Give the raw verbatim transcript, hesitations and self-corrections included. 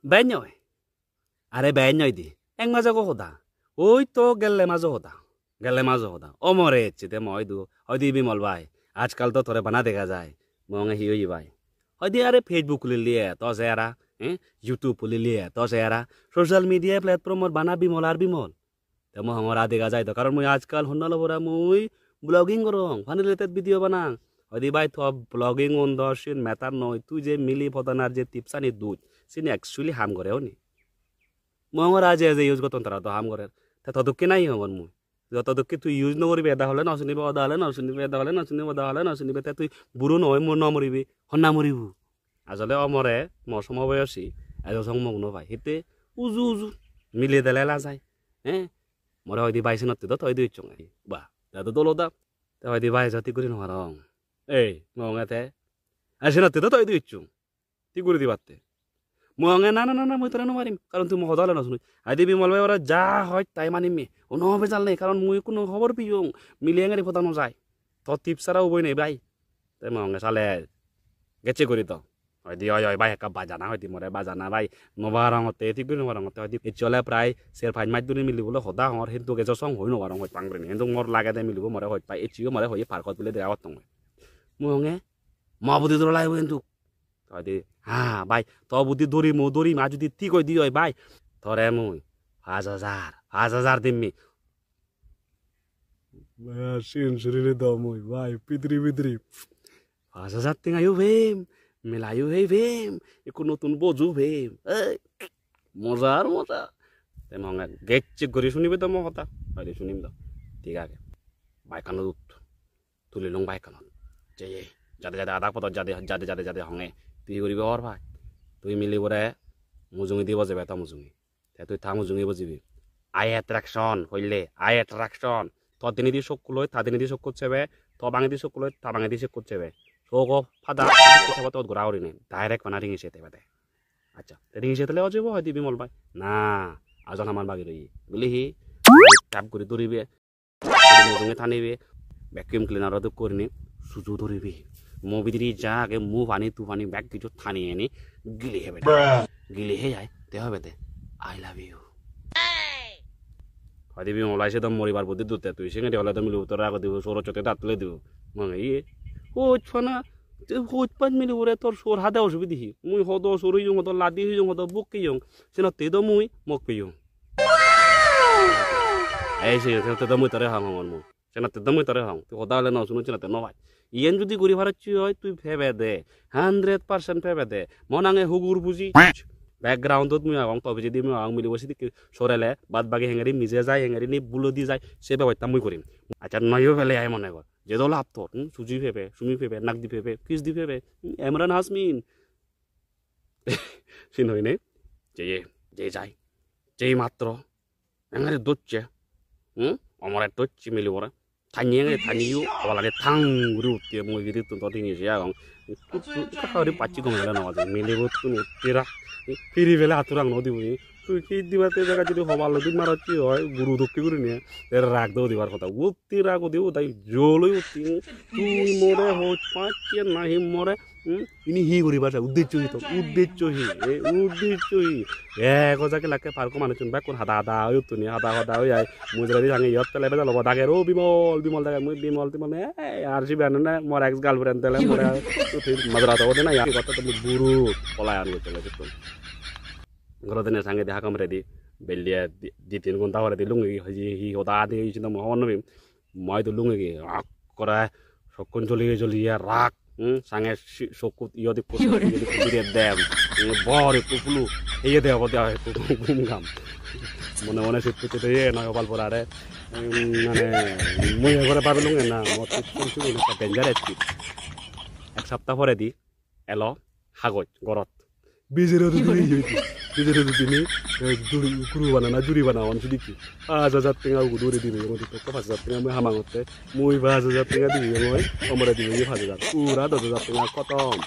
Bennoi. Are bennoi di. Ek majo go hoda. Oi to gelle majo hoda. Gelle majo hoda. O more ecche de mo hoidu. Hoide Bimol bhai. Ajkal to tore bana dega jai. Mo honge hi oye bhai. Hoide are Facebook hulile to se ara. Eh? YouTube hulile to se ara. Social media platform or bana Bimol ar Bimol. Te mo hongor a dega jai do, karon mui ajkal honna lobora mui vlogging gorong, funny related video banang. Hoide bhai to vlogging un do sin matter noi, tui je mili podanar je tips ani duj, sin actually ham gore oni. Mo hongor a je je use gotton tara do ham gorer. Te to dokke nahi hongor mui. Joto dokke tui use no goribe, eda hole no sunibe, oda hole no sunibe, eda hole no sunibe, oda hole no sunibe, te tui buro noi, mo no moribe, honna moribo. Ajole o more, mo somoboyosi, ejo song mok no pai. Hitte uju uju, mile dele la jai. Eh? More hoide bhai senotte do toi diyochchong. Ba, da do dolo da. Te hoide bhai jati guri no parong. Ei, mo honge te. Ai senotte do toi diyochchong. Thik guri dibatte. Mui honge, "Na, na, na, na, mui tore no marim, karon tui mo hoda hole no sunoj." Hoide Bimol bhai ore ja hoj tai manim mi. Hono bejal nei, karon mui hono hobor piyong, mile engari poda no jai. To tips sara uboi nei bhai. Te mo honge sale gecche guri do. Hoide, "Oi, oi, bhai, ekka bajana," hoide more, "bajana, bhai, no parongotte, thik guri no parongotte," hoide. Ecche ole prai ser pach mas dhuri mile bole hoda hongor, hintu ejo song hoi no parong, hoj pang gurinei. Hintu mor lagede milebo more hoj pai, eccheyo more hoye parkot bile dega gottong. Mui honge, "Mo budi dora lagibo hintu." Hoide, "Ha, bhai, to budi dori mo dori, ma judi thik oi di oi, bhai, tore mui pach hajar, pach hajar dimmi." Ba, sin surinei do mui, bhai, pidiri pidiri. Pach hajar tengayo pem, melayo hei pem, ekko notun boju pem. Ei, moja ar moja. Te mo honge gecche guri sunibe do mo hoda. Hoide, "Sunim do." Thik age. Bike-anot ut. Tulilung bike-anot. Jeye, jade jade adak podot jade, jade jade jade honge. Tui hi guribe hobor pai? Tui milebore mujungedi bojebe, to mujunge. Te tui ta mujunge bojibe. Eye attraction, hoile, eye attraction. To dinedi sokkuloi, ta dinedi sokkut sebe, to bangedi sokkuloi, ta bangedi sokkut sebe. Sogo pada, sebe tot gora gurinei. Direct bana ringi se tebede. Accha, te ringi se tele ojebo hoide Bimol bhai. Na, ajon haman bagi roye. Bili hi? Tap guri duribe. Mujunge tanibe, vacuum cleaner-o dokke gurinei suju doribe. Mo bidire ja age, mu pani, tu pani, bek hissu tani ani gili hebe. Gili hei ai, te hobe de, "I love you." Hoide Bimol bhai, se do moribar buddhi dutte tui, sengedi ole do milebo tore rago dibo, sor hocchotte dat tule dibo. Mo honge, "Iye, hoj pana, te hoj pan milebore tor sor hade osubide hi? Mui hodo sor oyong, hodo ladi oyong, hodo bokke oyong, senotte do mui mok peyong." Ei se, senotte do mui tore hong hongor mui. Senotte do mui tore hong. Tui hoda hole no sunoj, senotte no pai. Iyen judi guri parocche oi, tui pebe de. Hundred percent pebe de. Mo nange hugur buji. Background-ot mui agong, to pijedi mui agong, milebo sidikke sorele, bad bagi hengeri mije jai, hengeri ni bulodi jai, se bebosta mui gorim. Accha, noyo pele ai mone gor. Je do lab tor, hmm? Suji pebe, sumi pebe, nagdi pebe, kisdi pebe, hmm? Emran Hasmin. Sin hoine, jeye, je jai, jei matro, engari docche, hmm? Omore docche milebore, tanni engari tanniyo, oboladi tang guri utte, mui gidittun to rini se agong. Kaka guri pacchi gome dale no baje, milebottun utte ra, piri bele aturang no dibo ni. Tui ki dibatte jaga judi hobal lodi marocche oi, guru dokke gurinei, te rag do dibar hoda. Utti rag udi udai joloi utti. Tui more hoj pacche nahi more, hmm? Ini hi guribar sa? Uddeccho hi to? Uddeccho hi? E, uddeccho hi? Ego jagi lakke parko manuchun bekkun hada hada oi uttuni, hada hada oi ai. Mujuredi sange iyot tele bejal obo dager, "O Bimol, Bimol dager." Mui Bimol, Bimol ne, e, ar sibe anone mor ex girlfriend tele more, utti majra to ode na ya. Gotte to mui buru polayan gotte le sittun. Goro dene sangedi hakkam redi, belle di, di tin ghonta poredi lungi hi, hi hoda adi oye, sini do mui hobor nw pem. Mui do lungi gi, akkore sokkun joliye joliye rak, hmm, sange si-, sokkut iyot ikko, sokkut iyot ikko, bire dem, hmm, bor ikko pulu, iye de obo de ikko gum gam. Mone mone sut put de ye noi hobal porare, hmm, mane, mui ekkore babilunge na, mo sut put pulu ekka danger ecche. Ek sapta poredi, elo hagoj gorot. Bijero dudine hi hoide? Bijero dudine, eh, juri, guru bana na juri bana hon sidikke. Pach hajar tenga ugu duri dibe, yong udi tokko pach hajar tenga mui hamangotte. Mui pach hajar tenga dibe yong oi, omore dibe ye pach hajar. Pura dos hajar tenga khotom.